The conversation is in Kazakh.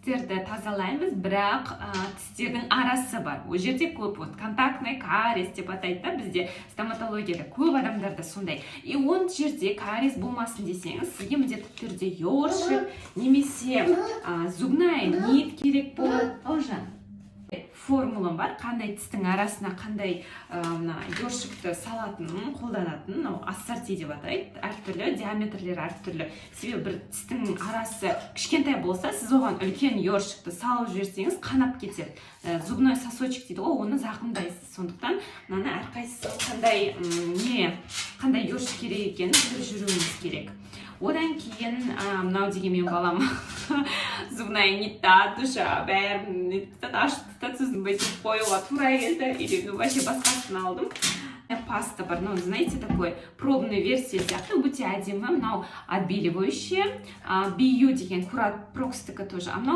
Тістерді тазалаймыз, бірақ тістердің арасы бар, ол жерде көп, вот, контактный кариес деп атайды да бізде стоматологияда, көп адамдарда сондай. И ол жерде кариес болмасын десеңіз, сізге міндетті түрде ёршик немесе зубная нить керек болады. Бауыржан, формулам бар, қандай тістің арасына қандай мына ёршикті салатынын, қолданатынын. Мынау ассорти деп атайды, әртүрлі диаметрлері әртүрлі, себебі бір тістің арасы кішкентай болса, сіз оған үлкен ёршикті салып жіберсеңіз, қанап кетеді. Зубной сосочек дейді ғой, оны зақымдайсыз. Сондықтан мынаны әрқайсысы қандай не, қандай ёршик керек екенін біліп жүруіңіз керек. Одан кейін мынау деген менің балам зубная нитьта душа бәрін нетіп тастады, ашып тастады. Сосын бүйтіп қоюға тура келді или, ну, вообще басқасын алдым. Паста бар, ну, знаете, такой пробный версия сияқты, өте әдемі. Мынау отбеливающая, BU деген, Курапрокстікі тоже, а мынау